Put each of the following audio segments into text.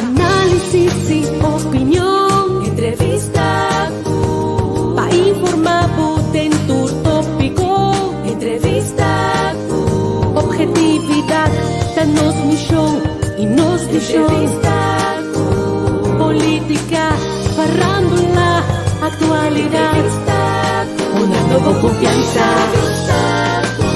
Análisis i opinion, entrevista ku pa informá bo den tur tópiko. Entrevista ku objetividat ta nos mishon i nos vishon. Entrevista ku polítika, farándula, aktualidat. Entrevista ku hunando bo konfiansa. Entrevista ku.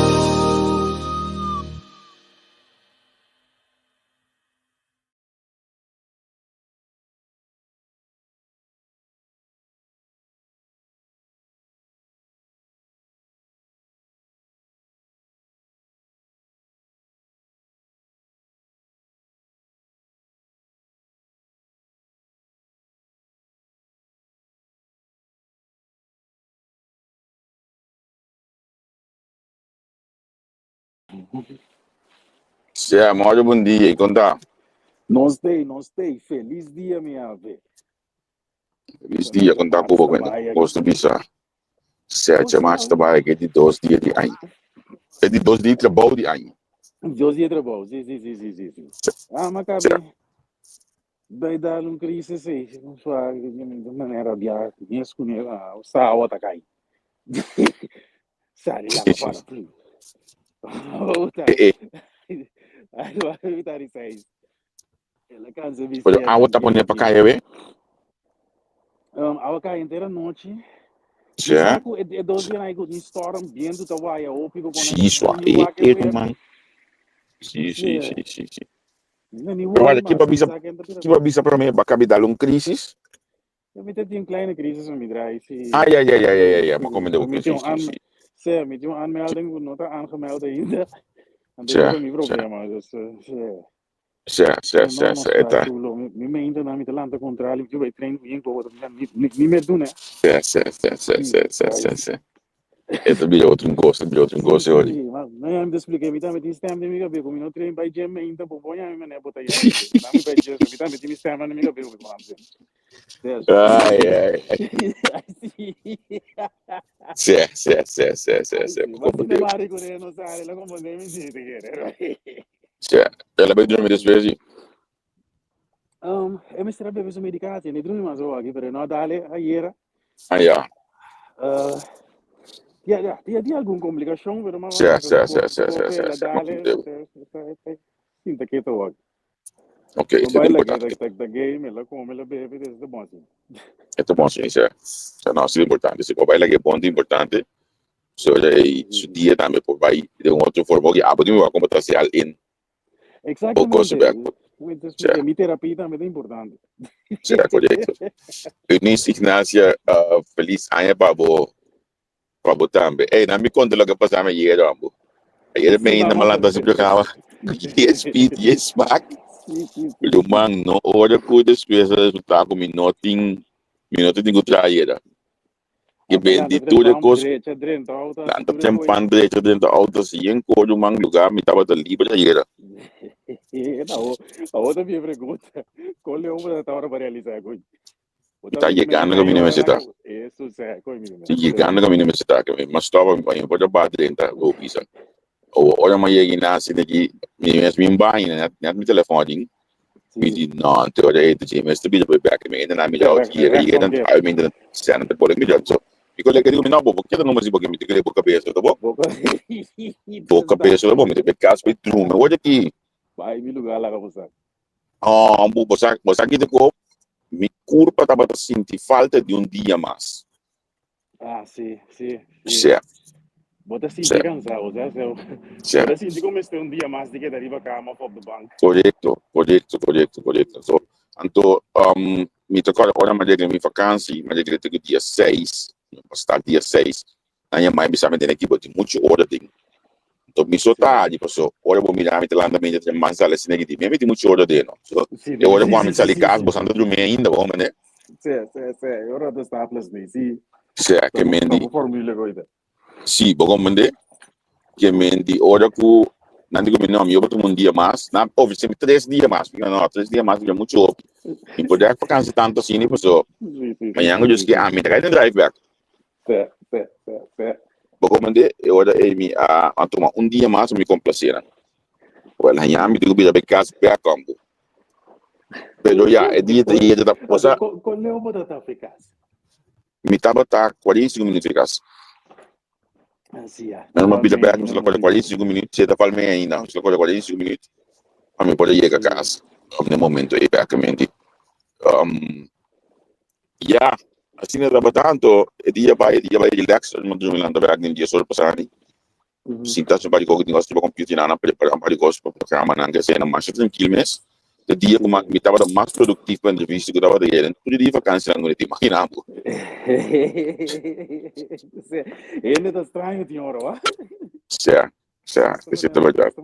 Sea, Mario, bon dia. I kon ta? Nos tei, nos tei. Felis dia, mi ave. Felis dia, kon ta ku bo kwenta? Bos ta bisa. Sea, Nos chamachi ta. ta bai ke di dos dia di aña. E di dos dia di trabou di aña. Dos dia di trabou, si, si, si, si, si, si. Ah, ma Sea. kabe bai dar un crisis ei. Sua, di manera bia, mes ku ne, ah, sa awa ta kai. Sali laga para plu. Ota. Eh, eh. Ai, vai estar em seis. Ela cansa Pero bicicleta awa ta pone pa kai we? Awa kai entera nochi. Ja. Ku e dos dia na ku tin storm, bientu ta waya hopi ku Sí, swa. ni Eh, wak eh, weer. man. Sí, sí, Sí. sí, sí, sí. Ni Pero worry wala, ki mas, ba bisa, sa kenta pira. ki ba bisa para mim, ba capital un crisis? Ja, mi tin un kleine crisis met mi draai. Sí. Ah, ja, ja, ja, ja, ja, ja, maar kom in de Mi crisis, tin un sí, aan, sí. sí, mi tin un aanmelding ku no ta aangemeld ainda. Anto Ja, esei ta mi ja. problema. Dus, sí. Sí, sí, No, sí, no, sí, está eta. chulo. Mi mente na mi te lanta contra li bij train bien ko ni ni ni meer doen hè. Sí, sí, sí, sí, sí, sí, sí, sí. Eta bira otro un gozo, bira otro un gozo, Sí, ori. sí, maar nou ja, mi te expliqué, mi tambe tin stem den mi cabeza, mi no train bij gym ainda, bo boña mi mané bota ya. Mi bij gym, mi tambe tin mi stem den mi cabeza, mi man. Yes. Ai, ai, ai. Ai, sí. Sí, sí, sí, sí, sí, Ai, sí, sí. me Maar sin comprendeu. embargo, ne no sale, la comprendeu mi sí, te quiere. Sí, ela vai dormir después, sí. E mester a bebe su medicatie, ne drumi mas aki, pero no dale ayera. Ah, ja. Ja, ja, tin, tin algun complicacion, pero maar Sí, sí, sí, sí, sí, sí, la sí, me dale, comprendeu. sinta keto aki. Ok, No isso é baila que importante. ta ta game, la come, la bebe, eso ta bon así. Esto bom, sí, sí. O no, sí, importante. Si por baila que bom, importante. So, su dia tambe por bai de un otro forma, que abo di como ta al in. Exactamente. Sí. Mi terapia tambe ta importante. Sí, correcto. Eunice Ignacia, feliz aña pa bo, pa bo tambe. Ey, na mi conta loke a pasa mi ayer, ambo. Ayer me ainda malanta si programa. Yes, speed, yes, smack. Ruman, no ora ku despues a resulta ku mi no tin, mi no tin ku traha ayer. Ke bendi tur e kos. Lanta tempan drecha drenta auto si en ko ruman lugar mi tabata libre ayer. Awor ta mi pregunta. Kon leu bo ta ora pa realisa koy? Mi ta yegando kaminda mi mester ta. Si yegando kaminda mi mester ta, ke mi mas stop mi por ta bat drenta bo bisa. Awor ora mi a yega na asina aki, mi mes mi baña net net mi telefon aden, mi di no, te ora ei ta dje mester bira por bek, mi enda na mira ot yega yega nan ai mi enda sena ta pone mira so. Mi kolega di mi no bo bo keda numa si porque mi ta kere bo kabes ta bo. Bo kabes ta bo mi ta bai kas bai drumi awor aki. Bai mi lugar laga bo sa. Oh, bo sa, bo sa kiko ko mi kurpa tabata sinti falta di un dia mas. Ah, sí, sí, sí. Sea. Bo ta sinti Sea. cansado, o sea, sea. Sea. Bo ta sinti como este un dia mas di keda riba cama of op de bank. Correcto, correcto, correcto, correcto. So, anto, mi ta kòrda ora mi a regla mi vakansi, mi a regla te ku dia seis, pa start dia seis, Nan yama mi bisa mi tene ki bo tin muchu ora den. Enton mi so tardi paso ora bo mira mi ta lanta mi ta man sali asina ki di mi mi tin muchu ora den no. So e ora ku ami sali kas bo san ta drumi ainda bo mende. Si si si e ora ta sta plus mi si. Si ke mendi. Bo formule koita. Si bo komprende ke mendi ora ku nan di ku mi no mi yoba tuma un dia mas nan ofrese mi tres dia mas mi no tres dia mas mi muchu hopi mi por dek vakansi tantu asina paso mañana ku Dios ke ami ta kai den drive bek. Fe, fe, fe, fe. Bo komprendé? E ora ei mi a a tuma un dia mas pa mi komplasé nan. Wèl, haña mi tin ku bira bai kas bèk òmbu. Pero ya, e dia ta yega ta posa. Kon leu bo ta ta fi kas? Mi tabata 45 minuut fi kas. Así ya. Mi no pida bek, mi solo kore 45 minuut, si e ta palmé ainda, mi solo kore 45 minuut pa mi por a yega kas na e momento ei bèkamente. Ya, asina tabata anto e dia bai, e dia bai relax, mi drumi lanta bèk den 10 ora pasá. Sinta su bari kos ku tin riba computer nan a prepara un par di kos pa programanan ke esei nan masha trankil mes. E dia ku mi tabata mas produktief pa entrevista ku tabata yera tur e dia vakansinan ku mi ta imagina bo. Hende ta straño tin ora wa. Sea, sea, esei ta bèrdat.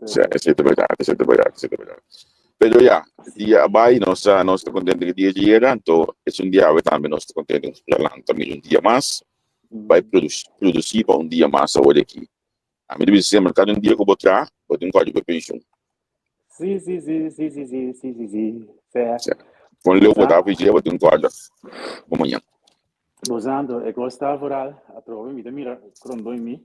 Sea, esei ta bèrdat, esei ta bèrdat, esei ta bèrdat. Pero ya, dia a bai, nos ta nos ta kontento ku e dia yera, anto esun dia awe tambe nos ta kontento ku nos por a lanta mira un dia mas. Bai produsí pa un dia mas awor di aki. Ami ta bisa semper, kada un dia ku bo traha, bo tin un kòrda pa penshun. Sí, sí, sí, sí, sí, sí, sí, sí, sí. Sí. Kon leu bo ta afijé, bo tin un kòrda pa mañan. Bosando, e kos ta vooral, atrobe mi ta mira rondó mi.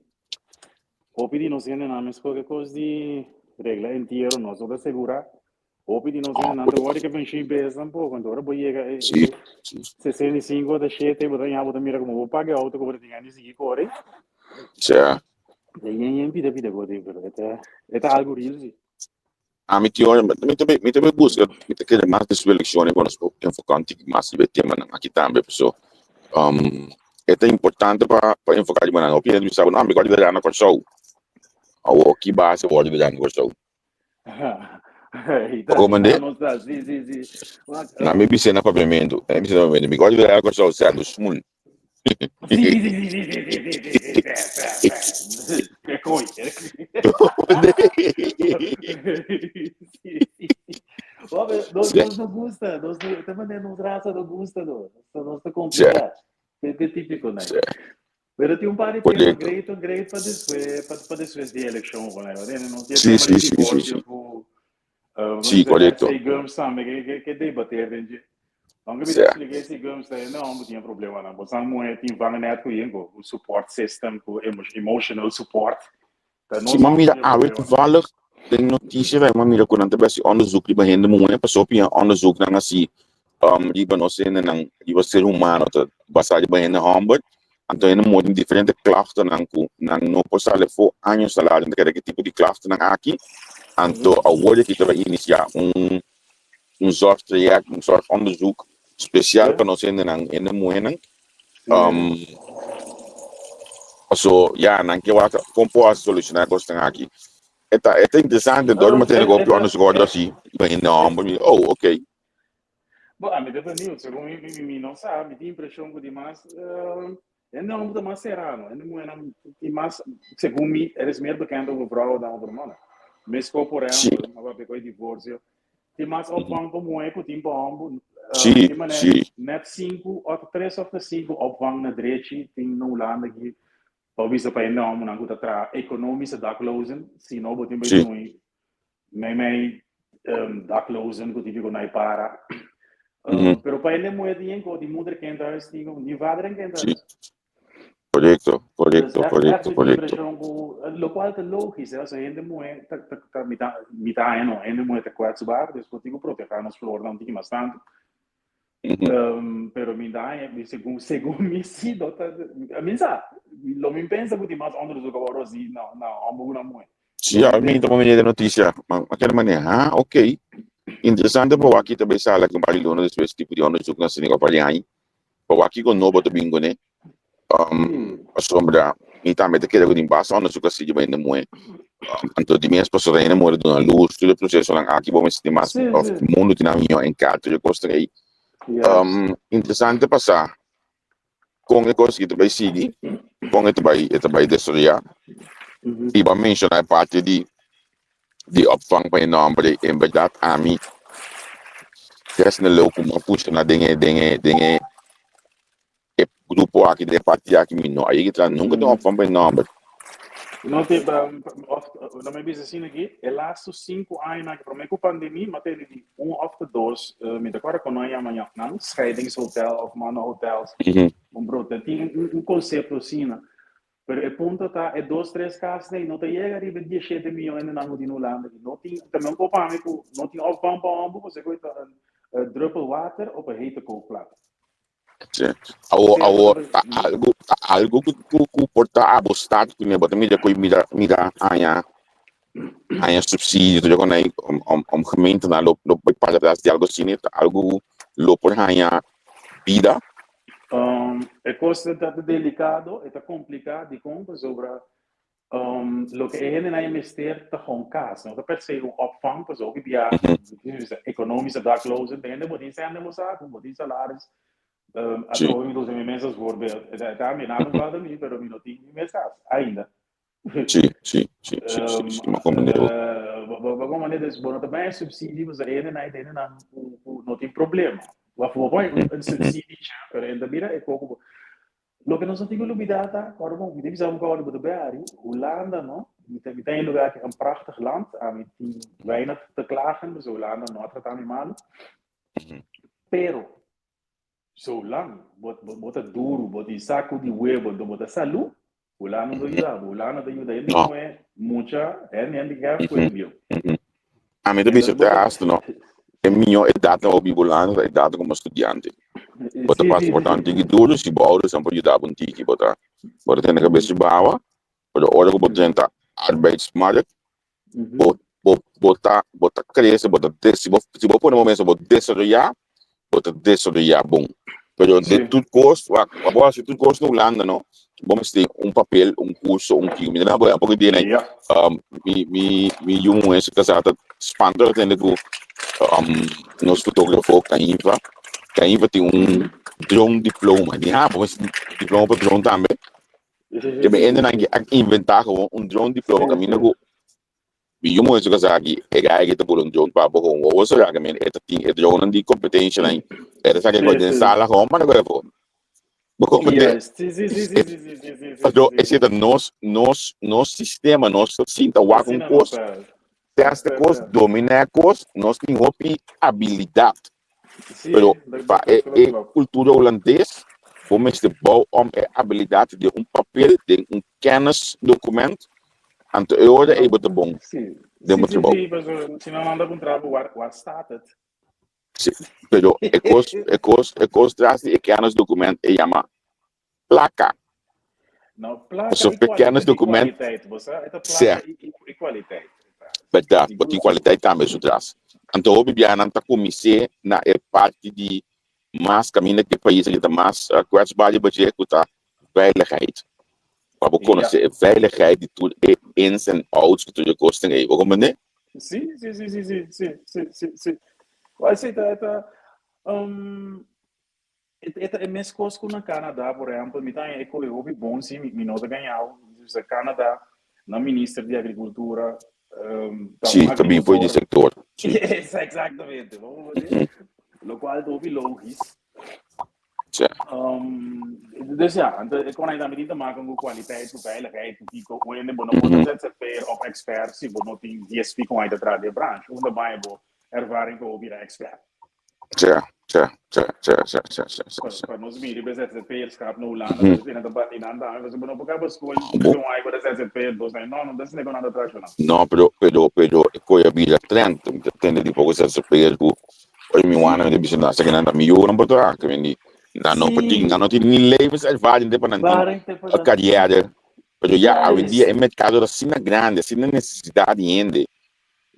Hopi di nos hendenan mes koke kos di regla entiero, nos no ta segurá. Hopi di nos hendenan ta wòrdu ke penshun bes tampoko. Anto ora bo yega e 65 ota shete, bo ta ña bo ta mira komo bo paga e outo ku bo ta tin gana di sigui kore. Ta yen yen pida pida kos ei, pero e ta e ta algu real si. Ami tin ora mi ta mi ta bai buska, mi ta kere mas despues elekshon ku nos por enfoká un tiki mas riba e temanan aki tambe paso e ta importante pa pa enfoká riba nan. Hopi hende bisa bo no mi wòrdu na Kòrsou. Awor ki base wòrdu na Kòrsou? Komende? Na mi bisé na papiamentu. Na mi bisé na papiamentu. Mi gosta di bira Kòrsou sèndu smul. Nos no gusta, nos no, ta manera nos raza no gusta no. Nos ta complicado. Te típico, né? Pero tin un par di tema great o great pa despues, pa, pa despues di eleccion con ahí. Wadene, no tin tema di divorcio cu, Sí, correcto. SC Gums tambe ke, ke, ke debateer den dje. Aunque mi ta explica SC Gums ta, no, bo tin problema nan. Bo san muhe tin vangnet cu yen cu support system, cu emotional support. Si m'a mira awe toevallig den noticia bay m'a mira cu nan ta bay haci onderzoek riba hende muhe pasobra hopi onderzoeknan haci riba nos hendenan riba ser humano ta basa riba hende homber anto hende muhe tin diferente klachtennan cu nan no por sali afo años ta largo nan ta keda ki tipo di klachtennan aki anto awor aki ta bay inicia un un zorgtraject un zorgonderzoek special pa nos hendenan hende muhenan Paso ya nan ke wak kon por a soluciona e kosnan aki. E ta e ta interesante dor mi tene hopi ora su asi pa hende homber mi oh ok. Bo ami ta benieuwd segun mi mi mi no sa mi tin impresion ku di mas hende homber ta mas sera no hende muhernan tin mas segun mi er is meer bekend over vrouwen dan over mannen. Mesco por ehempel mi a papia ku e divorcio Tin mas opvang pa muhé ku tin pa hòmber. Tin manera nèt sinku òf tres òf ta sinku opvang na drechi tin na Hulanda aki pa bisa pa hende hòmbernan ku ta traha economische daklozen. Si no bo tin bai duna mei mei daklozen ku tin ku nai para. Pero pa hende muhé tin yen ku tin moederkindhuis tin ni vaderkindhuis. Correcto, correcto, correcto, correcto. Locual ta logisch, hè? Als hende muhe ta, ta, ta, mi ta, mi ta haña no, hende muhe ta kwetsbaar, dus bo tin ku proteha nos flornan un tiki mas tantu. Pero mi ta haña, mi segun, segun mi si no ta, mi sa, lo mi pensa ku tin mas onderzoek awor así na, na homber ku na muhe. Sí, a mi ta mira den noticia, ma ma keda manera, ah, ok. Interesante pa wak kita bay sala ki un par di luna despues tipo di onderzoek na Senegal par di aña. Pa wak kiko nobo ta bin kuné. Pasobra mi tambe ta kere ku tin basta onderzoek a sigui pa hende muhé. Anto di mes pasobra hende muhé ta duna lus tur e prosesonan aki bo mester tin mas òf mundu tin nan mihó en kaart tur e kosnan ei. Interesante pa sa kon e kos aki ta bai sigui, kon e ta bai e ta bai desaroyá. I bo a menshoná e parti di di opvang pa e nòmber ei. En bèrdat ami te asina leu ku mi a funshoná den e den e den e e grupo aki den e parti aki mi no a yega traha nunka den opvang pa e nòmber. No te of no me bisa asina aki e laatste 5 añanan aki prome ku pandemia mi a tende di un of te dos mi ta kòrda kon nan yama nan scheidingshotel of mannenhotels un brote tin un konsepto asina. Pero e punto ta e dos tres kas ei no ta yega riba e diesshete miyon hendenan ku tin Hulanda aki. No tin, ta men kopa mi ku no tin opvang pa hombu pasobra ku ta un druppel water op een hete kookplaat. Sí. Awo, awo, ta algo, ta algo ku, ku, ku por ta abo start kuné, bo ta mira ku mira, mira haña, haña subsidio, tur kon ei, om, om, om gemeentenan lo, lo por para atrás di algo asina, ta algo lo por haña bida. E kos ta delikado, e ta kompliká, dikon? Pasobra loke e hendenan e mester ta gewoon kas, no ta per se un opvang, pasobra hopi bia ekonomische daklozen, den hende bo tin sèn den bo saku, bo tin salaris, atrobe mi ta usa mi mes as voorbeeld, e ta mi nada falta mi, pero mi no tin mi mes kas ainda. Sí, sí, sí, sí, sí, sí, mi a comprende bo. Bo a comprende, dus bo no ta bay subsidie, pasobra e hendenan e hendenan ku no tin problema. Bo por un subsidie, pero e ta bira e koko bo. Loke nos no tin ku lubidá ta, ora bo, mi ta bisa bo ku ora bo ta bai ari, Hulanda no, mi ta mi ta den lugar aki, un prachtig land, ami tin weinig te klagen, pasobra Hulanda no a trata mi malu. Pero, zolang bo bo ta duru, bo tin saku di webo, anto bo ta salú, Hulanda no ta yuda bo, Hulanda ta yuda hende muhé, mucha, hende handicap ku hende bieu. Ami ta bisa te hasta no, e mihó edat na bo biba Hulanda ta edat komo studiante. Bo ta pasa por tan tiki duru, si bo oudersnan por yuda bo un tiki, bo ta bo ta tene kabes riba awa, pero ora ku bo drenta arbeidsmarkt, bo bo bo ta bo ta krese, bo ta des si bo si bo pone bo mes bo desaroyá, bo ta desaroyá bon. Pero de tur kos, wak, pa bo hasi tur kos na Hulanda no, bo mester un papel, un kurso, un kiko. Mi ta bo un poko di nei, mi mi mi yu muhé su kasá ta spanta ora tende ku nos fotógrafo Cainva, Cainva tin un drone diploma. Di ha, bo mester diploma pa drone tambe. Ke mi hendenan ke a inventá gewoon un drone diploma kaminda ku Mi yu muhé su kasá aki, e guy aki ta bula un drone pa bo gewoon. Wowo sera ke men e ta tin e dronenan di kompetenshanan, e ta saka e kos den sala gewoon manda koe afó. Bo komprendé? Pasobra esei ta nos, nos, nos sistema, nos ta sinta wak un kos, tèst e kos, dominá e kos, nos tin hopi abilidat. Pero pa e e kultura hulandes bo mester bou om e abilidat den un papel, den un kennisdocument, anto e ora ei bo ta bon den bo trabou. Si, pero e kos e kos e kos tras di e kennisdocument e yama plaka. Pasobra e kennisdocument sè. Bèrdat, bo tin kualidat tambe su tras. Anto hopi biaha nan ta kumins'é na e parti di mas kaminda ku e pais aki ta mas kwetsbaar riba dje ku ta veiligheid. Pa bo konosé e veiligheid di tur e ins en outs ku tur e kosnan ei. Bo komprendé? Sí, sí, sí, sí, sí, sí, sí, sí, sí. Wèl, sí, ta, ta, E ta e meskos ku na Canada, por ehèmpel, mi ta haña e koe hopi bon si mi no ta gañau. Bisa Canada, nan minister di agrikultura ta un Sí, ta bin for di agrikultor. sektor. Sí. Exactamente, lokual ta hopi logis. Sí. Dus ja, anto e kon tambe tin te maken ku kwaliteit, ku veiligheid, ku kiko. Un hende bo no por ta ZZP'er òf ekspert si bo no tin dies piko aña ta traha den e branche. Unda baña bo ervaring pa bo bira ekspert? Tja, tja, tja, tja, tja, tja, tja, tja, tja. Pa nos mira riba ZZP'erschap na Hulanda, mm -hmm. ta bati nan tambe, pasobra bo no por kaba skol, Bo. un ai bo ta ZZP'er dos aña. No, no ta asina ku nan ta traha nan. No, pero, pero, pero, e koe a bira trend, mi ta tende di poko ZZP'er ku ora mi wana mi ta bisa, sa kinan ta mi yunan por traha, ke men di, nan no por tin, nan no tin ni levenservaring te pa nan tin carrière. Pero ya, awendia e merkado ta asina grandi, asina nesesidat di hende,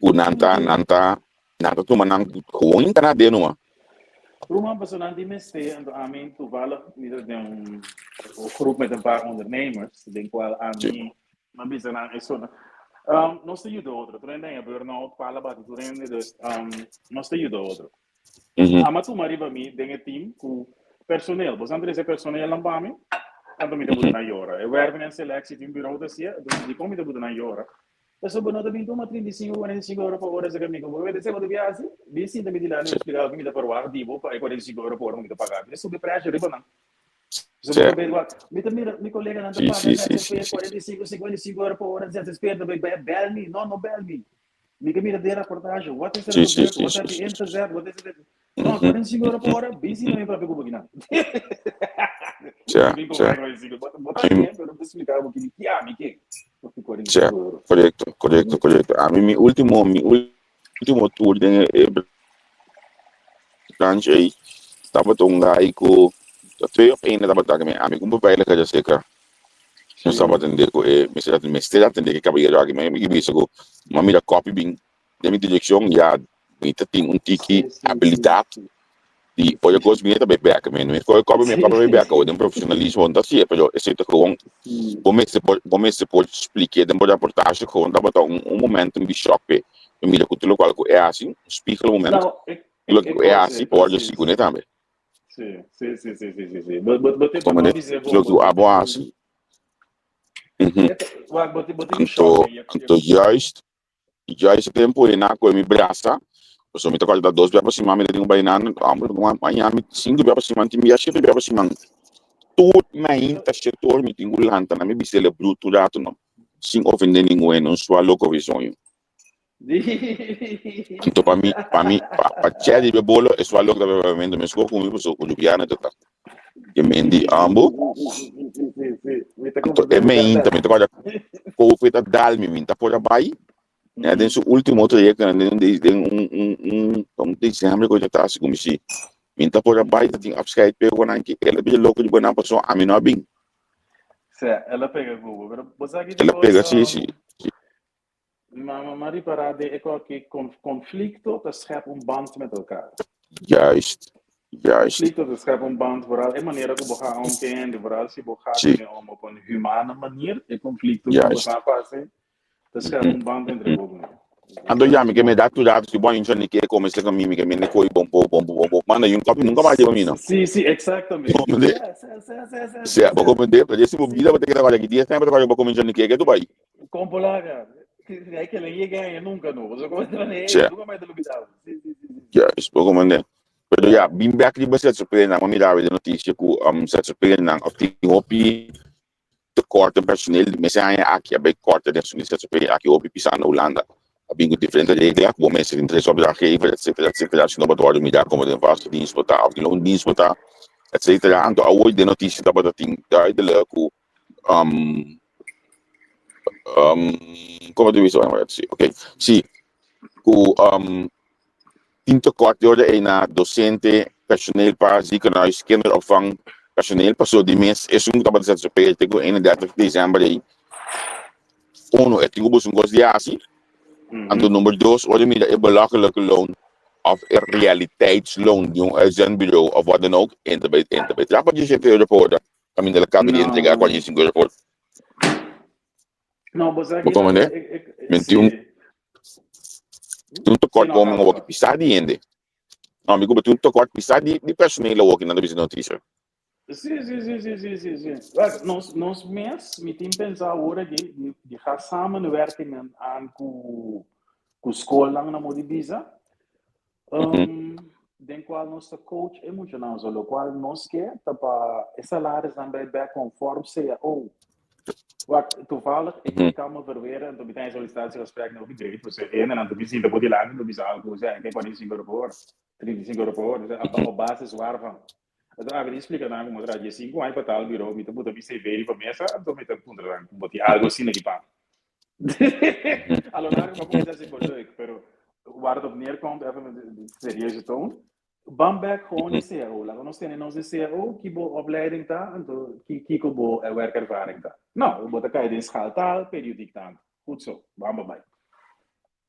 ku nan ta nan ta nan ta tuma nan gewoon entra den numa. Ruman, pasobra nan tin mester, anto ami toevallig mi ta den un groep met een paar ondernemers, den cual ami a bisa nan eso. Nos ta yuda otro, tur hende a burn-out, pala bati tur hende, dus nos ta yuda otro. Ami a tuma riba mi den e team ku personeel, boso a trese personeelnan pa mi, anto mi ta buta nan yora. E werving en selectie tin bureau ta hacia, anto dikon mi ta buta nan yora? Pasobra bo no ta bin tuma 35 o 45 euro pa ora esaki amigo. Bo mester bo ta biaha si? Bin sinta mi dilanti mi explica loke mi ta verwacht di bo pa e 45 euro pa ora ku mi ta paga. Mi ta subi pressure riba nan. Pasobra bo ta bay wak. Mi ta mira mi coleganan ta paga ZZP 45, 55 euro pa ora ZZP ta bay bel mi. No, no bel mi. Mi ke mira den raportahe. Wat is er gebeurd? Wat heb je ingezet? Wat is er? No, 45 euro pa ora? Bin sinta mi papia ku bo kinan. Sja, sja. Sja, korekto, korekto, korekto. Ami mi último, mi último tour den e branch ei tabata un guy ku ta twee of één tabata aki. Ami ku un beveiliger ta seka. Nos tabata atendé ku e mester atendé, mester atendé ku e kabayero aki. Mi a bisa ku mi a mira kòpi bin den mi direkshon ya mi ta tin un tiki abilidat di ora kos mi ta bai bek mi mi kohe kobe mi kobe bai bek awo den profesionalismo no ta hasié pero esei ta gewoon bo mester por bo mester por spliké den bo raportahe gewoon tabata un un momento di shock p'e pa mira ku tur lokual ku e hasi un spiegel moment loke ku e hasi por wòrdu hasi kuné tambe loke ku abo hasi anto anto juist Juist e tempu ei nan koe mi brasa, pasobra mi ta kòrda dos bia pa siman mi ta tin ku bai nan, hombre, mañana mi sinku bia pa siman, tin bia shete bia pa siman. Tur mainta shete ora mi tin ku lanta nan mi bisa el e brutu rato no, sin ofendé ningun hende, un sua loko bisoño. Anto pa mi, pa mi, pa pa chè riba e bolo e sua loko ta bebe bebemento meskos ku mi pasobra ku Rubiana ta ta. Ke men di ambo. Anto e meinta mi ta kòrda Covid a dal mi, mi ta por a bai. Ya den su último trayecto den un den un un un un december ku ta segun mi si. Mi ta por a bai ta tin afscheid p'e ku nan ki el a bira loko di bo nan pasobra ami no a bin. Sè, el a pega ku bo, pero bo sa ki El a pega, si, si. Ma ma ripará den e kòk ki konflikto ta skèp un band met elkaar. Juist, juist. Konflikto ta skèp un band, vooral e manera ku bo ga om ku hende, vooral si bo ga kuné om op un humane manier, e konflikto ku bo sa pasa ta skèp un band entre bo kuné. Anto ya mi ke me da tur dato si bo hincha ni ke kome seka mi mi ke mende koi bon bo bon bo bon manda yun kopi nunka mas riba mi no. Si si exactamente. Comprende? Si, bo comprende? Pero si bo bida bo ta keda wak aki dies tempo ta wak bo kome hincha ni ke ke tu bai. Kon polaga? Ai que le llega e nunca no. Você come tra Tja. nunca mais te olvidava. Sí, sí, sí, sí. Ja, is poco mande. Pero ja, bin back riba ZZP nan, m'a mira awe den noticia cu um, ZZP nan of tin hopi tekort den personeel di mes aña aki a bay korta den su ZZP aki hopi pisa na Hulanda. A bin cu diferente regla cu bo mester tin tres opdrachtgever, etcetera, etcetera, si no bo ta wordo mira como den vaste dienst bo ta of den loondienst bo ta, etcetera. Anto awoy den noticia tabata tin duidelijk cu Um, um, como te bisa? Sí, ok. Sí, ku um, tin tekort di orde ei na docente, personeel pa ziekenhuis, kinderopvang, personeel paso di mes esun ku tabata ZZP te ku 31 december ei. Uno, e tin ku buska un kos di hasi. Anto number dos, ora mira e belachelijke loon of e realiteitsloon di un uitzendbureau of wat dan ook, entra bij, entra bij trapa 17 euro per hora. Caminda la caba di entrega 45 euro por. No, bo sa Bo ki comprende? ik Men tin un sí. tin un Sí, tekort no, komen ga, awor ga. pisá di hende. No, mi ku tin un tekort pisá di di personeel awor ki nan ta bisa noticia. Sí, sí, sí, sí, sí, sí, sí. Wak, nos, nos mes, mi tin pensa awor aki, di, di ga samenwerkingen aan ku, ku skolnan na modi bisa. Um, den cual nos ta coach e muchanan, so locual nos ke ta pa e salarisnan bay bek conform cao. Wak, toevallig, ik, ik kan me verweren, en toen ik een sollicitatiegesprek nog niet dus en dan toen ik dat die lang, toen ik al goed zei, kijk, 45 euro per hora, 35 euro per hora, dus op, op basis waarvan. Dus ah, ik explica dan como traje 5 años para tal bureau, mi te puta mi CV pa mesa, toen mi te punta dan, como ti algo así na pa. A lo largo maar komt het wel leuk, pero waar het op neerkomt, even met de serieuze toon. Ban back gewoon die CAO. Laten we nos tene nos de CAO, ki bo opleiding ta, anto ki kiko bo eh, werkervaring ta. Nou, bo ta kai den schaaltaal, periodiek tant. Goed zo, bam bye.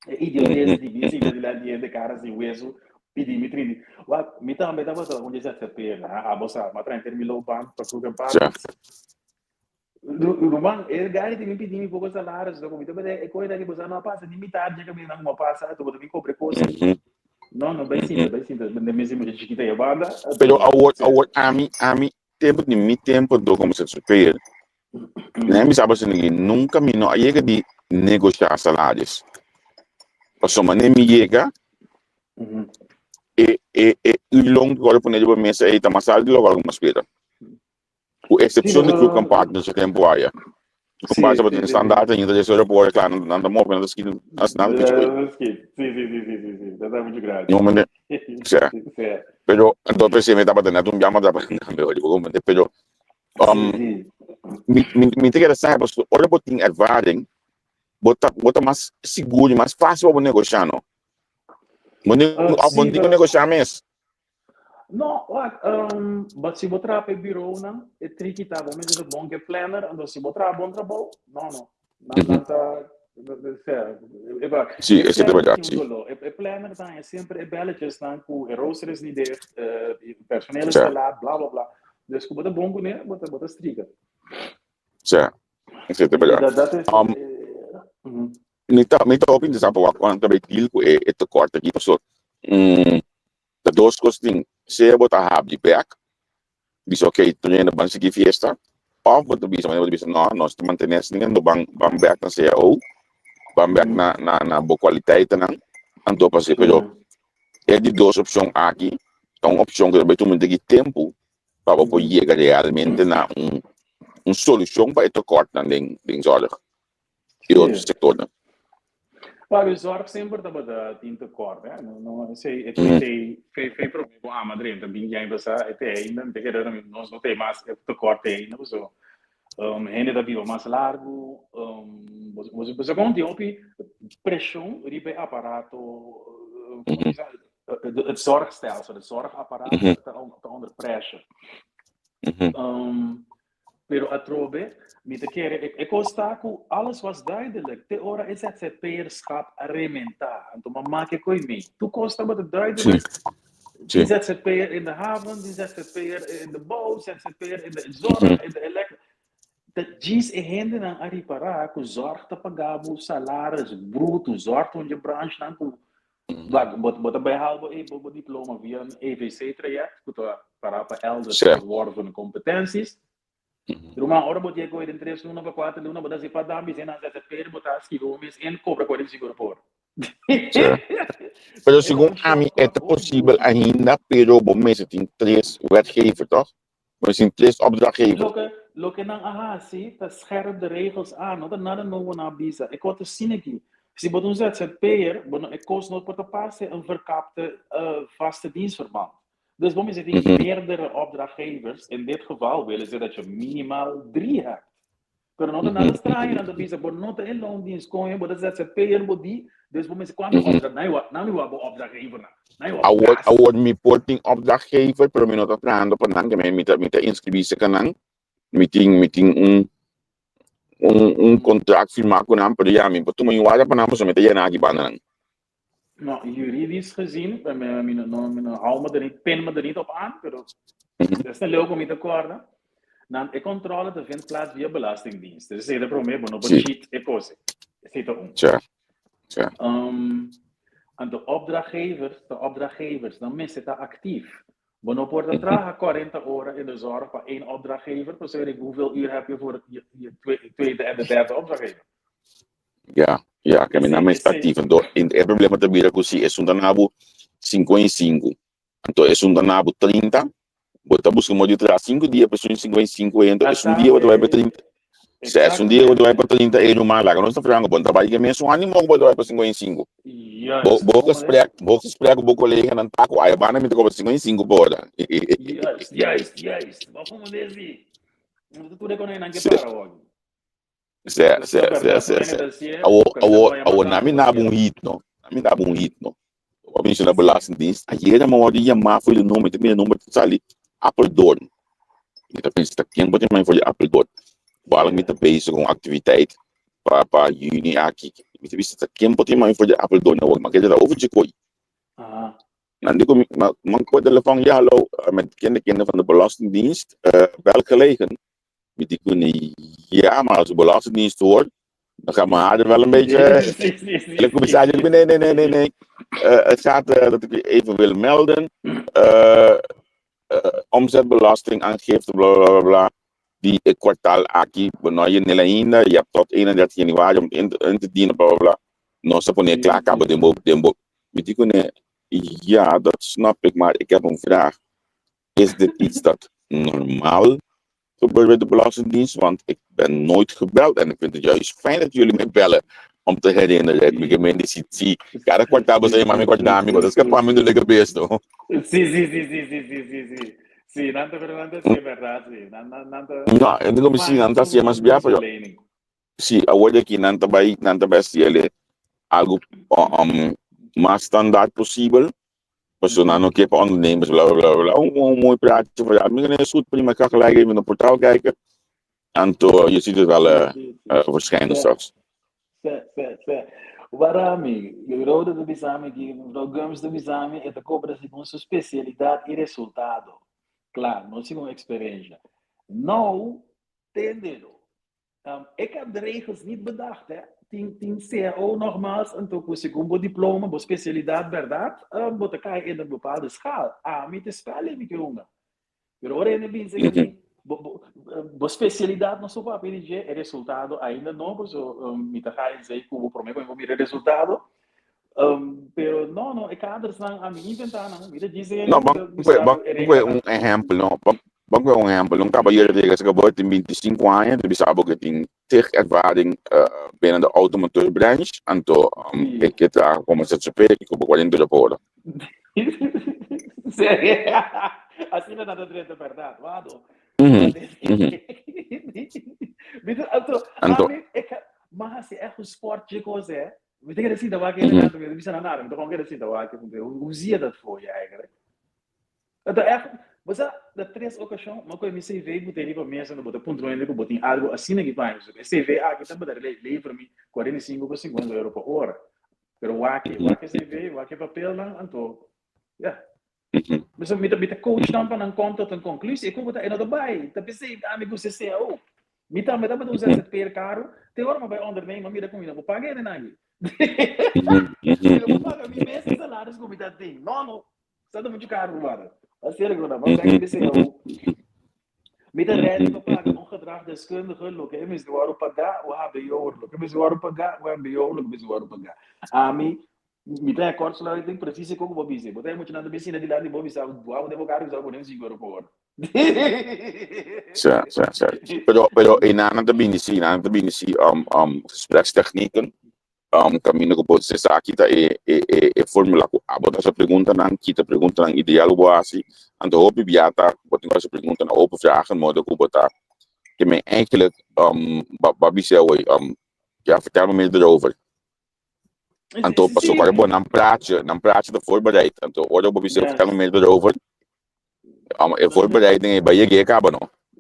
E idiotes di mi sinta dilanti di hende cara sin hueso, pidi mi trinti. Wat, mi tambe tabata un ZZP'er, ha, abo sa, m'a traha henter mi loopbaan pa Kroeg en Partners. Ruman, e gari tin mi pidi mi poko salaris, loco, mi ta bada e koe daki bosa no a pasa ni mitad dje kaminda nan a pasa, anto bo ta bin kobra e kos aki. No, no, bai sinta, bai sinta, den mes di mucha chikita e banda, Pero anto, awor, sí. awor ami, ami, tempo di mi tempo anto komo ZZP'er, nan bisa bo esaki, nunka mi no a yega di negoshá salaris. Pasobra manera mi yega, e, e, e uurloon ku a wòrdu pone riba mesa ei ta mas altu di loke algu mas spera. Ku eksepshon di Kruk en Partners e tempu aya. Kruk en Partners tabata tin standaard ainda des ora por kla nan ta move nan ta skit nan ta pichi koe. No mende sea. Pero entonces mi tabata net un biaha mas tabata mehor di bo mende pero Um, mi, mi, mi te kere sabe, pasobra ora bo tin ervaring, bo ta, bo ta mas sigur y mas fácil pa bo negoshá, no? Bo ni, of bo Sí, no tin ku pero negoshá mes. No, wak, but si bo traha pa e bureaunan, e triki ta bo mester ta bon ke planner, anto si bo traha bon trabou, no no, nan nan ta, sea, e ba, Sí, e esei ta planner berdad, tin un sí. doló, e e planner ta haña semper e belletjesnan ku e rooster is niet dicht, e personeel is Sea, te laat, bla bla bla. Dus ku bo ta bon kuné, bo ta bo ta strika. sea, esei ta E berdad. dat dat is, Mi ta, mi ta hopi interesá pa wak kon ta bai deal ku e e tekort aki, pasobra, Ta dos kos tin, sea bo ta habri bek, bisa ok, tur hende ban sigui fiesta, òf bo ta bisa, manera bo ta bisa, no, nos ta mantené asina, no ban ban bek na cao, ban bek na na na bo kualiteitnan, anto pa pero e di dos opshon aki ta un opshon ku ta bai tuma un tiki tempu pa bo por yega realmente na un un solushon pa e tekortnan den den zorg. i otro sectornan. Well, e zorg semper tabata tin tekort, hè. No, no, esei, e te, fe, fe prome ku ama drenta bin aña pasá, e te ainda, mi ta kere nos no te mas e tekort te ainda, paso hende ta biba mas largu, bo, bo, bo sa kon tin hopi preshon riba e aparato, como bisa, het zorgstelsel, het zorgapparaat ta, ta onder pressure. Pero atrobe, mi ta kere, e, e kos ta ku alles was duidelijk te ora e ZZP'erschap a rementá. Anto m'a make e koe mee. Tur kos tabata duidelijk. Die ZZP'er in de haven, die ZZP'er in de bouw, ZZP'er in de zorg, in de elektro. Ta djis e hendenan a ripará ku zorg ta paga bo salaris bruto, zorg ta un dje branchnan ku Wak, bo, bo ta bai haal bo, bo, bo diploma via un EVC traject, ku ta para pa Elders Verworven Competenties. Ruman, ora bo yega den tres luna pa kuater luna, bo ta hasi pa dan bis'é nan ZZP'er, bo ta skibi bo mes in, kobra 45 euro por ora. Pero segun ami e ta posibel ainda, pero bo mester tin tres wetgever, toch? Bo mester tin tres opdrachtgever. Loke, loke nan a hasi ta scherp de regels aan, no ta nada nobo nan a bisa. E kos ta asina aki, si bo ta un ZZP'er, bo no, e kos no por ta parse een verkapte vaste dienstverband. Dus bo mester tin meerdere opdrachtgevers, in dit geval willen ze dat je minimaal drie hebt. Pero no ta nada straño nan ta bisa bo no ta in loondienst koño, bo ta ZZP'er bo di, dus bo mester cuanto opdracht, nan iwa, nan iwa bo opdrachtgevernan, nan iwa bo Awor, baas. awor mi por tin opdrachtgever, pero mi no ta trahando pa nan, ke mi ta, mi ta inscribí cerca nan, mi tin, mi tin un, un, un contract firmá cu nan, pero ya mi por tuma un wara pa nan, pasobra mi ta yena aki banda nan. No, juridisch gezien, mi, mi, no, mi no hou me er niet, pin me er niet op aan, pero dat is leuk om je te korda. Dan e controle te vindt plaats via Belastingdienst. Dus esei ta promé, bo no por cheat e kos. Esei ta un. Tja, tja. Anto opdrachtgevers, de opdrachtgevers, dan mester ta actief. Bo no por ta traha 40 ora in de zorg pa één opdrachtgever, pasobra hoeveel uur heb je voor je, je tweede en de derde opdrachtgever? Ya, ya, ke mi nan mester aktif. Anto, e problema ta bira ku si esun ta na bo 55, anto esun ta na bo 30, bo ta buska modo di traha sinku dia pa esun 55 ei, anto esun dia bo ta bai pa 30. Si esun dia bo ta bai pa 30 ei ruman, laga nos ta franko, bo no ta bai ke mesun animo ku bo ta bai pa 55. Bo, bo gesprek, bo gesprek ku bo koleganan ta ku aya banda mi ta kobra 55 pa ora. Juist, juist, juist. Bo como desi. Tur e konai nan ke para wak. Sè, sè, sè, sè, sè. Awo, awo, awo, na mi nabo un hit, no. Na mi nabo un hit, no. Bo menciona Belastingdienst. Ayer mi wòrdu yamá for di number, mi ta mira number ta sali Apeldoorn. Mi ta pensa, ta ken por yama mi for di Apeldoorn? Wal mi ta bezig ku un aktiviteit pa pa yüni aki. Mi ta bisa, ta ken por yama mi for di Apeldoorn awor? Mi a keda over dje koi. Nan di ku mi, man kohe telefòn, ja hallo, met kende kende van de Belastingdienst, welgelegen? Mi di ku ja, maar als de Belastingdienst hoort, dan gaat mijn haar er wel een beetje. En de commissaris nee, nee, nee, nee, nee. Het gaat dat ik u even wil melden. Omzetbelasting, aangifte, bla bla bla bla. Die het kwartaal aki, bueno, je nila ainda, je hebt tot 31 januari om het in te dienen, bla bla bla. No se pone klaar, kaba den bo, den bo. Mi di ku ja, dat snap ik, maar ik heb een vraag. Is dit iets dat normaal gebeurt bij de Belastingdienst? Want ik ben nooit gebeld en ik vind het juist fijn dat jullie me bellen om te herinneren. Mi gemeente si, si, cada kwartaal boso yama mi kwartaal mi, dat is pa mi de lekker beest, no? Sí, sí, sí, sí, sí, sí, sí, sí. Sí, nan ta, pero nan ta hasié bèrdat, sí. Nan, nan, nan ta No, e digo mi sí, nan ta hasié mas bia, pero mansplaining. sí, awor di aki nan ta bai hasié algo mas standaard posibel. Pasobra nan no ke pa ondernemers, bla bla bla bla. Un mooi praatje van: ja, nee, is goed, prima, ik ga gelijk even in het portaal kijken. Anto, je ziet het wel verschijnen straks. Vet, vet, vet. Warami, Rode ta bisami aki, mevrouw Gumbs ta bisami, e ta kobra segun su spesialidat i resultado. Klar, no segun eksperensia. Nou, tendelo. Ik heb de regels niet bedacht, hè. Tin CAO nogmaals, anto ku segun bo diploma, bo spesialidat, bèrdat, bo ta kai in een bepaalde schaal. Ami ta spel mi ke hunga. Pero ora hende bisa ku mi, bo spesialidat no so papia di dje, e resultado ainda no, paso mi ta ga esei ku bo promé ku mi por mira e resultado. Pero no, no, e kadersnan ami inventá nan, mi ta djis No, ban kue un ehèmpel, no. Ban kue un ehèmpel. Un kabayero ta yega serka bo, tin 25 aña, ta bisa bo ku e tin tig ervaring binnen de automotorbranche, anto e ke traha komo ZZP, ku bo 40 euro pa ora. Sí, asina nan ta drenta bèrdat, wado. Anto, ami, m'a hasi ègt un sport dje kos, eh. Mi ta kere sinta wak mm -hmm. Mi bisa na nada, mi ta gewoon kere sinta wak. Hoe zie je dat voor je eigenlijk? Dat echt, basta de tres ocasión, maar kon mi CV boete riba mesa no bota punto ku botin algo asina ki pa e CV aki ta bota lever mi 45 pa 50 euro pa ora. Pero wak, wak CV, wak papel nan, anto, ja. Bisa mi ta coach nan pa nan kom tot een conclusie. Ik ta e no ta bai. Ta pensei ami ku CCAO. Mi tambe tabata un ZZP'er karu. Te ora mi bai ondernemen, mira ku mi no por paga hende nan aki. Mi no por paga mi mes salaris ku mi ta tin. No, no. Sa ta muchu karu, ruman. Asina ku ta. Mas bek CCAO. Mi ta ready pa paga un gedragdeskundige loke e mester wòrdu pagá, un HBO'er loke e mester wòrdu pagá, un MBO'er loke mester wòrdu pagá. Ami Mi ta e kortsluiting precies e ku bo bisa. Bo ta e muchanan ta bisina dilanti bo bisa bo den bo kara bisa bo pone un 5 euro pa ora. Sa, sa. Pero einan ta bini si, einan ta bini si gesprekstechnieken. Kaminda ku bo esaki ta e formula ku abo ta hasi preguntanan, kita preguntanan ideal ku bo hasi. Anto hopi bia ta bo tin ku hasi preguntanan open vragen, modo ku bo ta ke men eigenlijk bo a bisa awor, ja, vertel me meer erover. Anto paso ora bo nan praatje ta voorbereid. Anto ora bo bisa vertel me meer erover, e voorbereiding e bai yega kaba, no?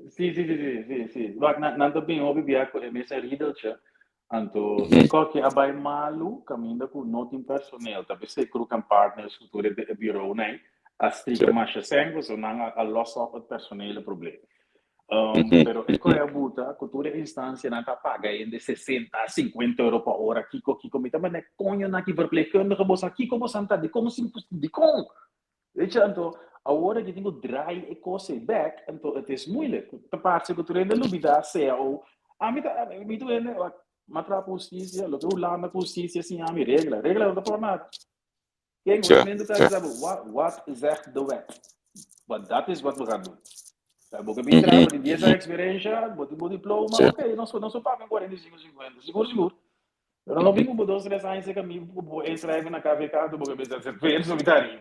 Sí. Wak, nan ta bin hopi bia ku e mes riedeltje. Anto, e koki a bai malu, kaminda ku no tin personeel. Ta p'esei Kroek en Partners ku tur e bureau nei a strika masha sèn, pasobra nan a los op het personele probleem. Pero e koe a buta ku tur e instansianan ta paga hende 60, 50 euro pa ora. Kiko, kiko, mi ta manda koño na ki verpleegkundige boso, kiko boso ta, dikon, dikon? Weet je, anto, awor aki tin ku draai e kos ei bek, anto het is moeilijk. Ta parse ku tur hende lubida CAO. Ami ta, mi tur hende, m'a traha ku hustisia, loke Hulanda ku hustisia siña mi regla. Regla no ta por nada. Ken huramento ta bisa wat zegt de wet? Want dat is wat we gaan doen. Bo ke bin traha, bo tin 10 aña eksperensia, bo tin bo diploma, oké, nos por paga 45, 50, sigur, sigur. Pero no bin ku bo 2, 3 aña serka mi ku bo inschrijven na KVK, anto bo ke bisa ZZP'er, so mi ta hari.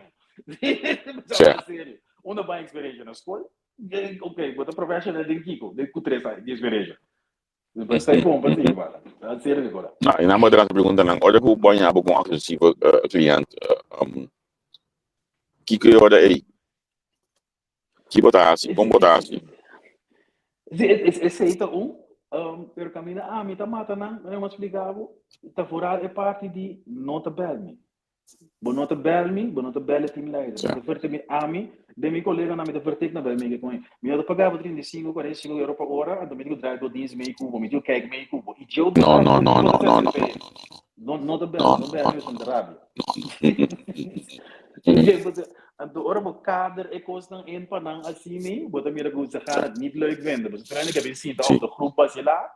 Serio. Unda bo eksperensia na skol? Oké, bo ta professional den kiko? Den ku 3 aña di eksperensia. Despues ta bon pa sigui bala. Serio mi kora. No, i nan bo ta pregunta nan, ora ku bo haña bo ku un agresivo client, kiko e ora ei? Ki bo ta hasi? Kon bo ta hasi? Sí, esei ta un, pero kaminda ami ta mata nan, mi a splika bo, ta vooral e parti di no ta bel mi. Bo no ta bel mi, bo no ta bel e teamleider. Mi ta vertek mi, ami, den mi koleganan mi ta vertek na bel mi ke kon. Mi no ta paga bo 35, 45 euro pa ora, anto mi tin ku draai bo dienst mee ku bo, mi tin ku kijk mee ku bo. I djeu bo No, no, no, no, no, no, no, No, no ta bel, no, no no, bel no, mi, no, ta rabia. no, no. Anto ora bo kader e kosnan in pa nan asina, bo ta mira ku ze gaan het niet leuk vinden. Bo ta ke bin sinta op de groep basila,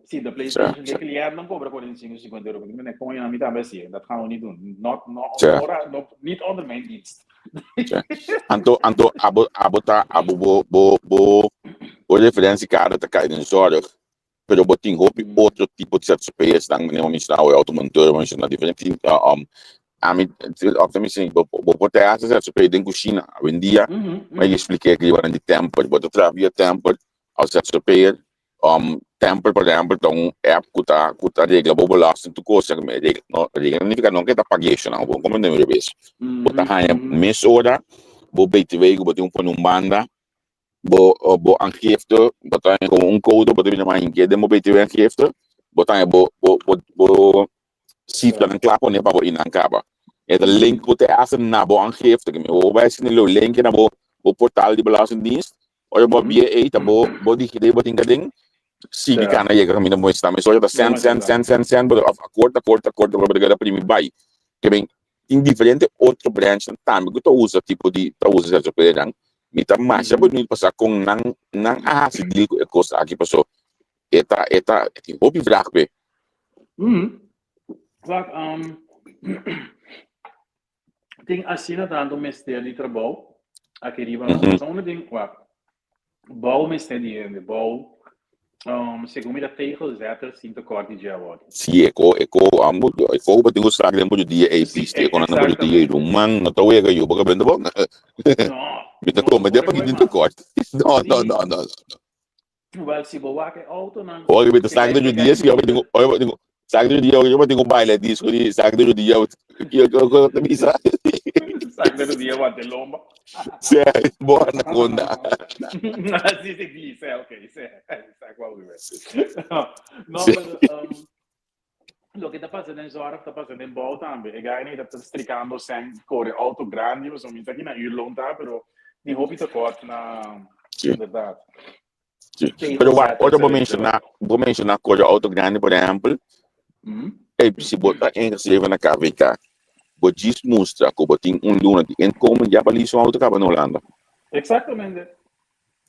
si de PlayStation de cliënt dan cobra 45, 50 euro. Ik ben kon je aan mi tambe dat gaan we niet doen. Not, not, ora, no, niet onder mijn dienst. Anto abo ta abo bo referentiekader ta kai den zorg, pero bo tin hopi otro tipo di ZZP'ers dan meneer mencionado, automonteur, mencionado diferente. Ami, of mi sin, bo, bo por te hace ZZP den cushina. Awendia, ma yo expliqué que iba di Temper, bo ta traha via Temper, als ZZP'er, Temper, por ehempel, ta un app ku ta, ku ta regla bo belasting tur kos, regla, no, regla no nifica no ke ta pag'é esnan, bo comprende mi revés. Bo ta haña mesora bo BTW ku bo tin ku pone un banda, bo bo aangifte, bo ta haña komo un code, bo ta bini mas hinké den bo BTW aangifte, bo ta haña bo bo bo bo sifranan kla pone pa bo i nan kaba. E ta link bo te hasta na bo aangifte, ke mi bo bai haciendo lo link na bo bo portal di Belastingdienst, ora bo bia ei ta bo bo DigiD bo tin kaden, sigui kana yega kaminda bo mester. Mesora ta send send send send send bo of akort akort akort bo ta keda primi bai. Ke men tin diferente otro branchnan tambe ku ta usa tipo di ta usa sierto kuenan. Mi ta masha beniut pa sa kon nan nan a hasi deal ku e kos aki paso e ta e ta e tin hopi vraag p'e. Wak, tin asina tantu mester di trabou aki riba nos. Pasobra unda tin, wak, bou mester di hende, bou, segun mi ta tegelzetter sin tekort di dje awor. Si, e ko, e ko, ambo, e ko bo tin ku sak den bo dia ei pisti, e ko nan den bo dia ei ruman, no ta wega yu, bo ka benta bo. No, Mi ta no, kome no den por pa e tin mas. tekort. No, no, no, no, no. Wel, si bo wak e autonan, Oye, mi ta e sak gai, den e bo dia, gai si, oye, bo tin, oye, bo tin, sak den bo dia, oye, bo tin ku baila disco di sak den bo dia, kiko kiko ta bisa? Sak den bo dia wante lomba. Sí, bo anaconda. Sí, sí, sí, sí, ok, sí. Sa cual we No, Sí. pero loke ta pasa den zorg ta pasa den bou tambe. E gai ta strikando sen kore auto grandi, pasobra mi sa ki na uurloon ta, pero tin hopi tekort na Sí. inderdaad. Sí. Tegel Pero wak, zetten, ora bo etcétera. menshoná, bo menshoná kore auto grandi, por ehèmpel, ey, si bo ta ingeschreven na KVK, bo djis mustra ku bo tin un luna di inkomen, ya bo lease un auto kaba na Hulanda. Exactamente.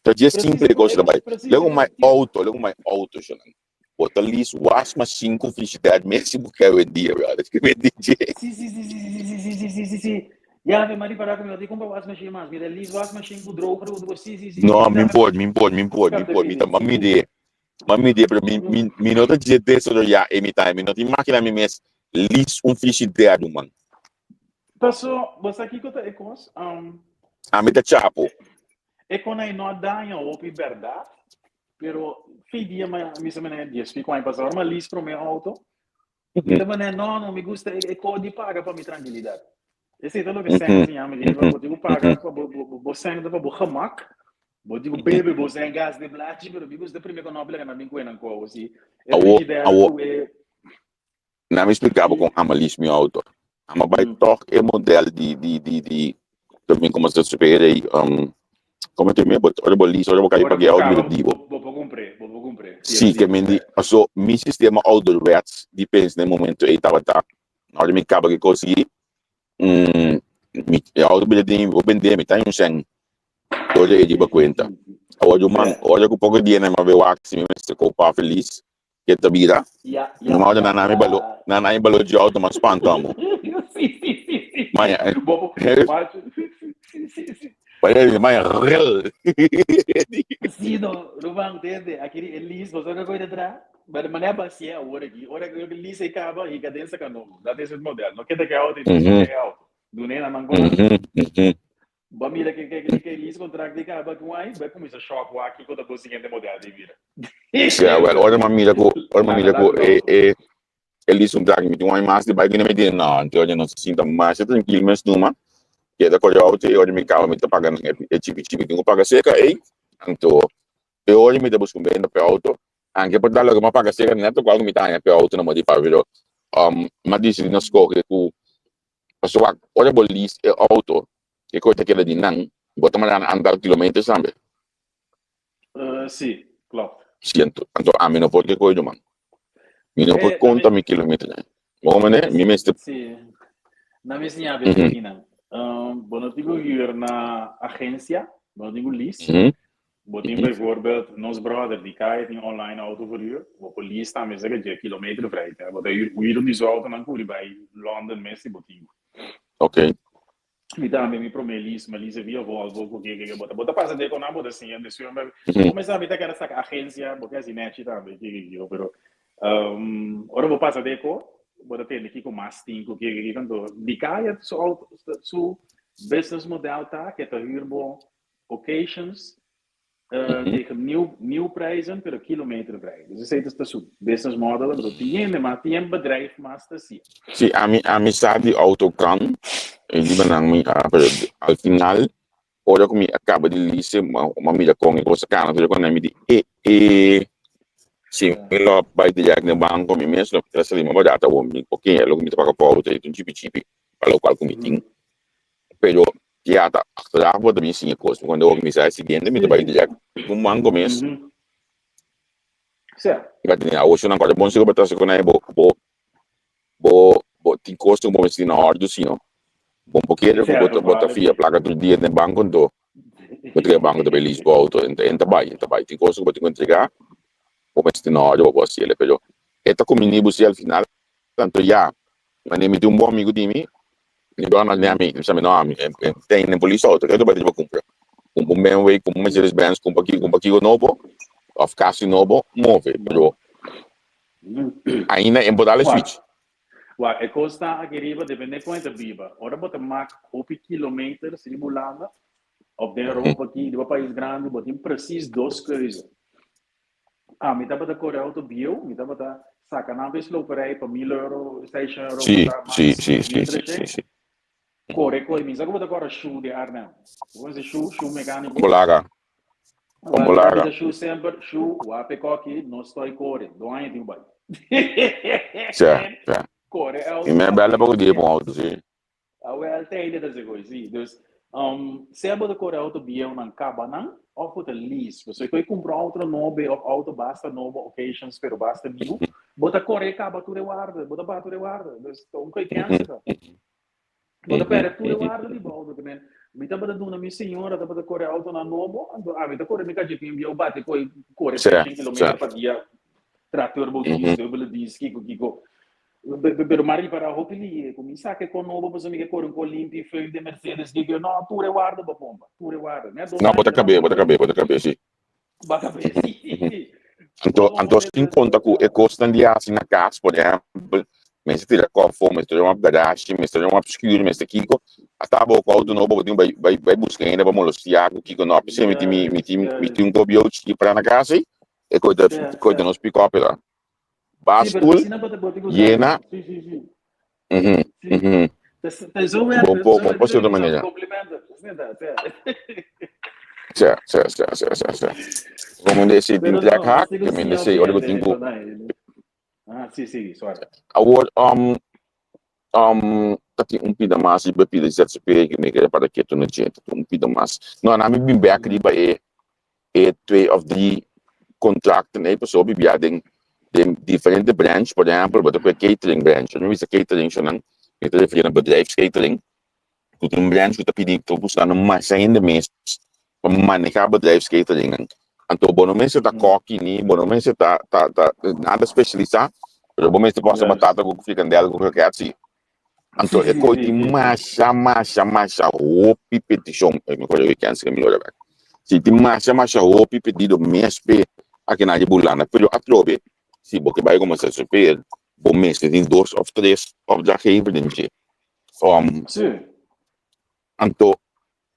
Ta dje Precies, simple e kos ta bai. precies. Lego mai auto, lego mai auto, shonan. Bo ta lease wasmachine ku frigidair mes si bo ke awendia, brother. Ke mi DJ. Sí, sí, sí, sí, sí, sí, sí, sí, sí, sí, sí. Ya, mi mari para ku mi no tin kumpra wasmachine mas. Mi ta lease wasmachine ku droger ku tur. Sí, sí, sí. No, Sí, mi mi por, mi por, mi por, mi por. Mi ta mami de, mami de, pero mi, mi, mi no ta dje desaroyá e mi ta. Mi no tin máquina mi mes lease un frigidair, man. Paso, bo sa kiko ta e kos? Ami ta chapo. E konai no a daña hopi bèrdat, pero fe dia ma mi sa mene dies pico aña pasá, ora mi a lease promé auto, mi ta mene no, no, mi gusta e ko di paga pa mi trankilidat. Esei ta loke sèn a siña mi, di bo tin ku paga pa bo, bo, bo sèn ta pa bo gemak, bo tin ku bebe bo sèn gas den blachi, pero mi gusta promé ku no a nan bin ku e nan kou, si e Awo, frigidaire awo. ku e. Na mi splika bo kon ama lease mi auto. Ama bai tòg e model di di di di también como se supera ei como te mi ora bo lease ora bo kai pag'e auto mi ta di bo. Bo por kumpr'é, bo por kumpr'é. Si ke men di paso mi sistema ouderwets di pensa na e momento ei tabata ora mi kaba ki kos aki mi e auto bira di mi bo bend'é mi ta un sèn ora e riba kuenta. Awor ruman ora ku poko dia nan mi a bai wak si mi mester kopa feliz ke ta bira. Ya, No ya, mauda ya, na nami balo, ya. na nami balo di auto mas spanto amo. Sí, sí, sí, sí. Maya, Bo, macho. Sí, sí, sí. Maya, maya, rel. Sí, no, Ruman, tende, aki di Elise, bo sa ke detrás? Maar de manera basie awor aki, ora ku Elise e kaba, hi kadensa ka nobo. Dat is het model. No keda ke auto, mm -hmm. ke auto. Dune na man Mm -hmm. Mm -hmm. Bo mira ke ke ke lease contract di kaba ku ai, bai kuminsa shop wak kiko ta bo siguiente model di bira. Ja, wel, ora ma mira ku, ora ma mira ku e e e lease contract mi tin un mas di bai ku mi tin no, anto ora no se sinta masha trankil mes numa. Keda kore auto e ora mi kaba mi ta paga nan e e chipi chipi tin ku paga seka ei. Anto e ora mi ta buska un benta pa e auto, anke por ta loke mi a paga seka neto kual ku mi ta haña pa e auto na mo di paga, pero mi a disidi no skohe ku Pasobra ora bo lease e auto, e koe ta keda di nan, bo ta manda nan antal kilometers tambe. Sí, klopt. Sí, anto, anto ami no por ke koe man. Mi no por Eh, konta mi mi kilometernan. Bo mane, mi mester. Sí. Na mi siña be akinan. Bo no tin ku huur na agencia, bo no tin ku lease. Bo tin bijvoorbeeld nos brother di kaya tin online auto verhuur, bo por lease tambe esaki dje kilometer vrij te. Bo ta huur di su autonan ku riba ei London mes si bo tin. Ok. Mi tambe mi prome lease, mi a lease via Volvo ku ke ke bo ta bo ta pasa den ku nan bo ta siña den su bo mester mi ta kere saka agencia bo ke hasi nechi tambe ke ke ke pero ora bo pasa den ko. Bo ta tende kiko mas tin ku kiko kiko anto di kaya su auto su business model ta ke ta huur bo occasions tegen nieuw nieuw prijzen pero kilometervrij. Dus esei ta su business model anto tin hende mas tin e bedrijf mas ta hacia. Si ami ami sa di auto kan e riba nan mi a pero al final ora ku mi a kaba di lise mi a mira kon e kos a kana tur e kos mi di e e si mi lo bai dirèkt na e banko mi mes lo ta sali mas barato awor mi oke loke mi ta paga pa outo ta un chipi chipi pa lokual ku mi tin pero ya ta achteraf bo ta bin siña kos cuando awor mi sa e siguiente mi ta bai dirèkt ku un banko mes mi ta tene awor si nan kòrda bon sigur bo ta hasi ku nan bo bo Bo bo tin kos ku bo mester tin na òrdu sino bo no por kere ku bo ta bo ta fia plaka tur dia den banko anto bo ta kere banko ta bai lease bo outo en ta en ta bai en ta bai tin kos ku bo tin ku entregá bo mester tin na òrdu pa bo hasiel pero e ta kumini bo si al final anto ya manera mi tin un bon amigu di mi mi dòna mi ami mi sa mi no ami e ten den polis outo ke ta bai riba kumpra kumpra un BMW kumpra un Mercedes Benz kumpra aki kumpra kiko nobo òf kasi nobo move pero Ainda en por dal e switch. Wak, e kos ta aki riba depende kon e ta biba. Ora bo ta mak hopi kilometers riba Hulanda of den Europa aki riba pais grandi bo tin precies dos keuze. Ami tabata kore auto bieu, mi tabata saka nan pa e sloperij pa mil euro, seishon euro Sí, ku ta sí, max sí, sí, mil sí, sí, treshen. sí. Kore koe, mi sa ku bo ta kore shu di Arnhem. Bo konosi shu, shu mekaniko? Bolaga. Wel, Bolaga. mi ta bisa shu semper, shu, wape koki, no stoi kore, do aña tin bai. Sja, sja. Kore auto. Mi me bella poco dia pa un auto, si. Ah, wel, tijden ta segoi, si. Dus, sea bo ta kore auto bieu nan kaba nan, of bo ta lease. Pasobra ku e kumpra un auto nobo of auto basta nobo, occasions, pero basta nieuw, bo ta kore kaba tur e warda, bo ta baha tur e warda. Dus, ta un koi kense ta. Bo ta perde tur e warda di bo auto te men. Mi tabata duna mi señora tabata kore autonan nobo, anto ami ta kore mi kachetin bieu bati koi kore 300 kilometer pa dia, tra turbo dies, dubbele dies, kiko kiko. Pero mi a ripara hopi lihe ku mi saka e kos nobo pasobra mi ke kore un kos limpi, feun den Mercedes kiko. No, tur e warda bo pompa, tur e warda. No, bo ta kabe, bo ta kabe, bo ta kabe, si. Bo ta kabe, si. Anto, anto sin konta ku e kosnan di hasi na kas, por ehèmpel, mester tira kòfo, mester yama garashi, mester yama schuur, mester kiko, ata bo ku outo nobo bo tin bai bai bai buska hende pa molostiá ku kiko. No, p'esei mi tin mi mi tin mi tin un kobio chiki para na kas ei, e koi ta koi ta nos pick up era. Bastul, yena, mhm, mhm. Bo bo bo por cierto manera. Sa, sa, sa, sa, sa, sa. Como de si tin trek hak, que men de si ora bo tin ku. Awor, um, um, ta tin un pida mas riba pida ZZP que mi kere para keto na dje, ta tin un pida mas. No, na mi bin bek riba e e twee of drie contracten ei pasobra bibia den den diferente branch, por ehempel bo ta koe catering branch, ora mi bisa catering shownan mi ta referi na bedrijfscatering ku tin un branch ku ta pidi ta buskando masha hende mes pa maneha bedrijfscateringnan anto bo no mester ta koki ni bo no mester ta ta ta nada specialisa pero bo mester por hasi batata ku frikandel ku kroket si. Anto e koi tin masha masha masha hopi petishon. Ey mi kore weekend si mi lora bek. Si tin masha masha hopi pedido mes pe aki na riba Hulanda. Pero atrobe si bo ke bai komo zzp'er bo mester tin dos of tres opdrachtgever den dje. Um anto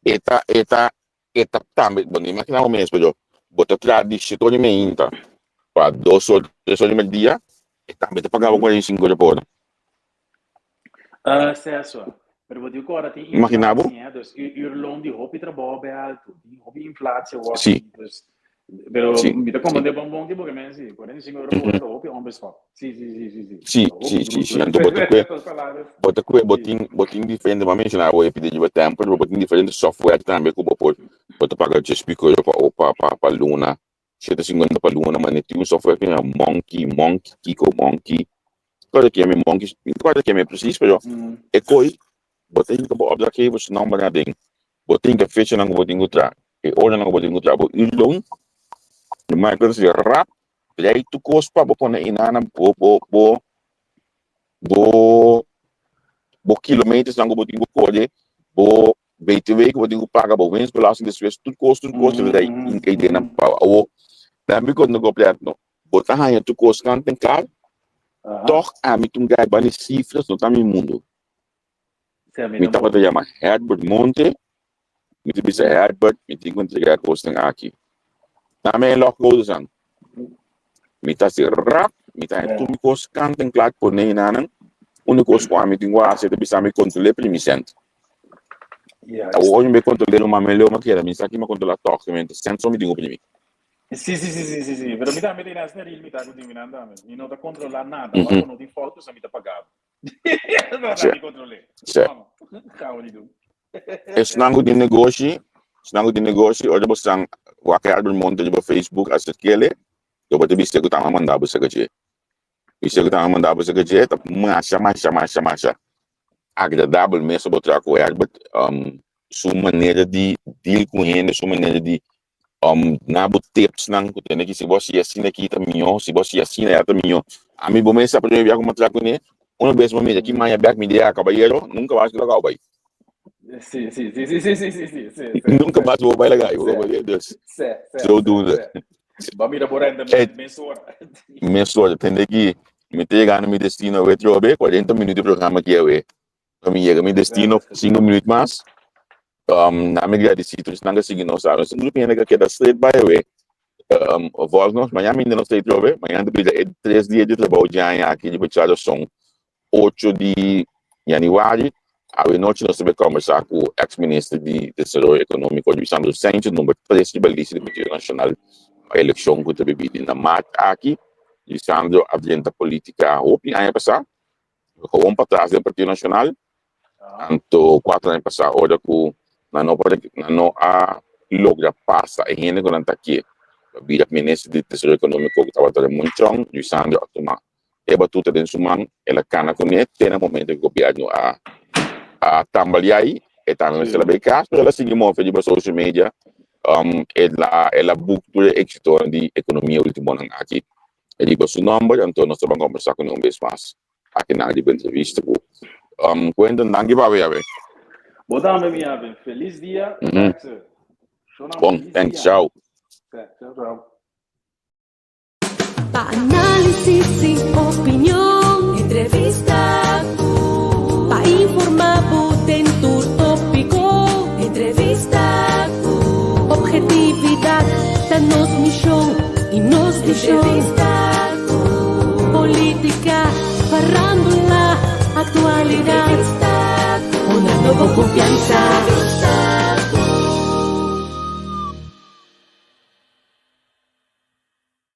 e ta e ta e ta tambe bo no imagina bo mes pero bo ta traha di shete ora di meinta pa dos or tres or di merdia e tambe ta paga bo 45 ora pa ora. Uh, Cesar, pero bo dico ora tin Imagina bo? inflatie, hè? Dus uurloon di hopi trabou bij alto. Tin hopi inflatie awor. Sí. Dus, pero Sí, mi ta sí. comprende bon bon ki porque men sí, 45 euro por hora ta hopi onbeschoft. Sí, sí, sí, sí, sí. Sí, Ta hopi sí, sí, bruto. sí. Anto bo ta kue, Salaris. bo ta kue, bo Sí. tin, bo tin diferente, bo a menciona awe pidi riba tempo, pero bo tin diferente software tambe ku bo por, bo ta paga djes pico euro pa, pa, pa, pa luna, 750 pa luna, ma tin un software ku yama Monkey, Monkey kiko, Monkey, kòrda ke yama Monkey, mi no kòrda ke yama precies, pero e koi bo ta hinka bo opdrachtgevers nomber aden, bo ta hinka fechanan ku bo tin ku traha, e oranan ku bo tin ku traha, bo uurloon, e micro ta rap, trei tur kos pa bo pone enanan bo bo bo bo bo kilometersnan ku bo tin ku kore, bo BTW ku bo tin ku paga, bo winstbelasting despues, tur kos tur kos ta hinka den nan pa bo. Awor, nan mi konta kompleto, bo ta haña tur kos kant en klar. Tòg ami ta un guy bani sifras no ta mi mundu. Mi tabata yama Herbert Monte, mi ta bisa Herbert mi tin ku entregá e kosnan aki. Dame e lòg kodesan. Mi ta hasi rap, mi ta haña tur mi kos kant en klar pone enanan. Úniko kos ku ami tin ku hasi ta bisa mi kontrol'é primi sènt. Awor mi bai kontrol'é lo mami leu mi a keda, mi sa ki mi a kontrolá tòg, sènt so mi tin ku primi. Sí, sí, sí, sí, sí, sí. Pero mi tambe tin asina ril mi ta ku tin mi nan tambe. Mi no ta kontrolá nada. Ora ku no tin fout mi ta pagá. Pero mi kontrol'é. No, gau di dun. Esnan ku tin negoshi, esnan ku tin negoshi, ora bo san wak e Albert Monte riba Facebook aserk'el, lo bo ta bis'é ku ta manda bo saka dje. Bis'é ku ta manda bo saka dje ta masha, masha, masha, masha agradabel mes bo traha ku Herbert. Su manera di deal ku hende, su manera di na bo tipsnan ku tene ki si bo hasi asina aki ta mihó, si bo hasi asina ya ta mihó. Ami bo mes sa prome bia ku mi a traha kuné, una bes bo mira ki maña bèk mi di a kabayero nunka mas lo gau bai. Sí, sí, sí, sí, sí, sí, sí, sí, sí, Nunka mas bo bai laga sí, dus sí, sí, zodoende. sí. Ba mira bo rendement mesora. Mesora, tende ki mi ta yegando mi destino awe trobe, 40 minuut di programa aki awe. Ora mi yega mi destino 5 minuut mas, na mi gradisí tur esnan ku a sigui nos. Nos tin grupo hende ku a keda straight bai awe. Volg nos, mañana minda nos ta trobe, mañana ta bira e 3 dia di trabou di aña aki riba djadoson 8 di yanüari. Awe nochi nos ta bai kombersá ku eks minister di Desaroyo Ekonómiko Lisandro Sanchez, number 3 riba lista di Partido Nashonal pa elekshon ku ta bai bini na mart aki. Lisandro a drenta polítika hopi aña pasá. Gewoon patras den Partido Nacional. Anto 4 aña pasá ora ku nan no por nan no a logra pasa e hende ku nan ta ke pa bira minister di Desaroyo Ekonómiko ku tabata Ramon Chong, Luisandro a tuma e batuta den su man, el a kana kuné te na momento ku gobièrnu a a tambaliá ei, e tambe mester a bai kas, pero el a sigui move riba social media, el a el a buk tur e éksitonan di ekonomia últimonan aki. Riba su nomber, anto nos ta ban conversa cu ne un bes mas aki na riba entrevista cu Quentin. Danki papi awe. Bo tambe mi abe. Feliz dia. Bon, thanks, ciao. Ciao, ciao. Pa análisis y opinion, entrevista cu. Pa informa bo den tur tópico, entrevista cu. Objetividad ta nos mision y nos vision. Entrevista cu. Política, farándula, actualidad. Entrevista cu. Honrando bo confianza.